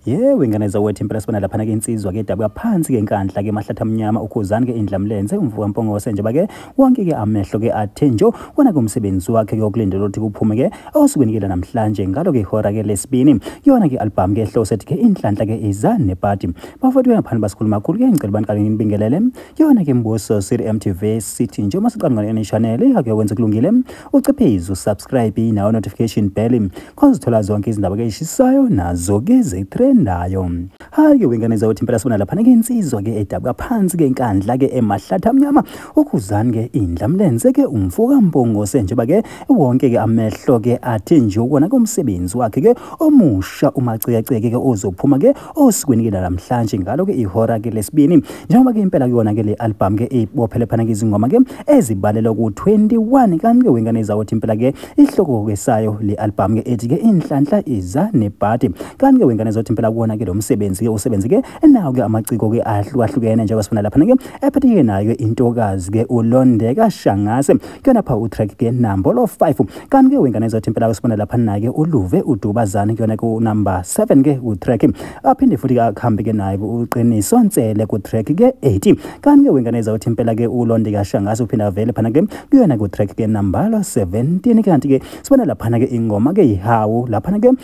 Yewe ingane zawethu impela sibona lapha ke insizwa ke dabuka phansi ke enkandla ke mahlatha amnyama ukhuzani ke indlamlenze umvuka mpongose njengoba ke wonke ke amehlo ke athe njo wona kumsebenzi wakhe yokulindela ukuthi kuphume ke osukwini ke namhlanje ngalo ke ihora ke lesibini yona ke album ke ehlose ethi ke inhlanhla ke izane party bafowethu ngaphandle basikhuluma kakhulu ke ngicela banikale ngibingelele yona ke mbuso Siri MTV City nje masiqala ngale channel ake wenza kulungile uciphize usubscribe nayo notification bell khozithola zonke izindaba ke ishisayo nazo ke zitrendayo. Hayi wengane zawethu impela sibona lapha ke insizwa ke edabuka phansi ke enkandla ke emahlatha amnyama ukhuzani ke indlamlenze ke umvuka mpongose njengoba ke wonke ke amehlo ke athe nje ukona kumsebenzi wakhe ke omusha umaceceke ke ozophuma ke osukwini ke namhlanje ngalo ke ihora ke lesibini njengoba ke impela kuyona ke le album ke ezibophele phana ke izingoma ke ezibalela ku 21 kanti ke wengane zawethu impela ke ihloko ke sayo le album ke ethi ke inhlanhla izane party kanti ke wengane zawethu impela kuona ke lo msebenzi ke usebenzi ke nawo ke amaciko ke ahlukahlukene njengoba sifuna lapha ke ephethe nayo intokazi ke uLondeka Shangase kuyona pha utrack ke number 5 kanti ke wengane zawethu impela sifuna lapha na ke uLuve uDubazana kuyona ku number 7 ke utrack aphinde futhi ke akhambe ke nayo uqiniso Ntsele ku track ke 80 kanti ke wengane zawethu impela ke uLondeka Shangase uphinda avele phana ke kuyona ku track ke number 17 kanti ke sibona lapha ke ingoma ke ihawu lapha ke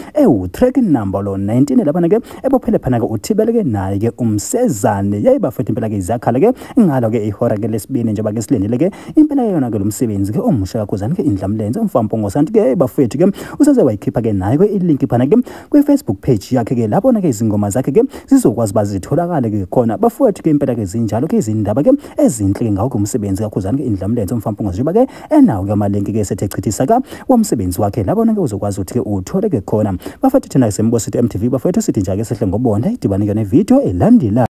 track number 19 lapha ke ebophele phana ke uthibele ke naye ke umsezane yayibafethu impela ke izakhala ke ngalo ke ihora ke lesibini njengoba ke silendele ke impela yona ke lo msebenzi ke omusha kakhuzani ke indlamlenze umfampongose anti ke bafethu ke useze wayikhipha ke naye ke ilink phana ke kwi Facebook page yakhe ke lapho na ke izingoma zakhe ke zizokwazi bazitholakala ke khona bafethu ke impela ke zinjalo ke izindaba ke ezinhle ke ngawo ke umsebenzi kakhuzani ke indlamlenze umfampongose njengoba ke enawo ke amalinki ke sethe chithisa ka womsebenzi wakhe lapho na ke uzokwazi ukuthi ke uthole ke khona bafethu thina sembuso MTV bafethu sithi njake sehle ngobonda idibane ke ne video elandelayo.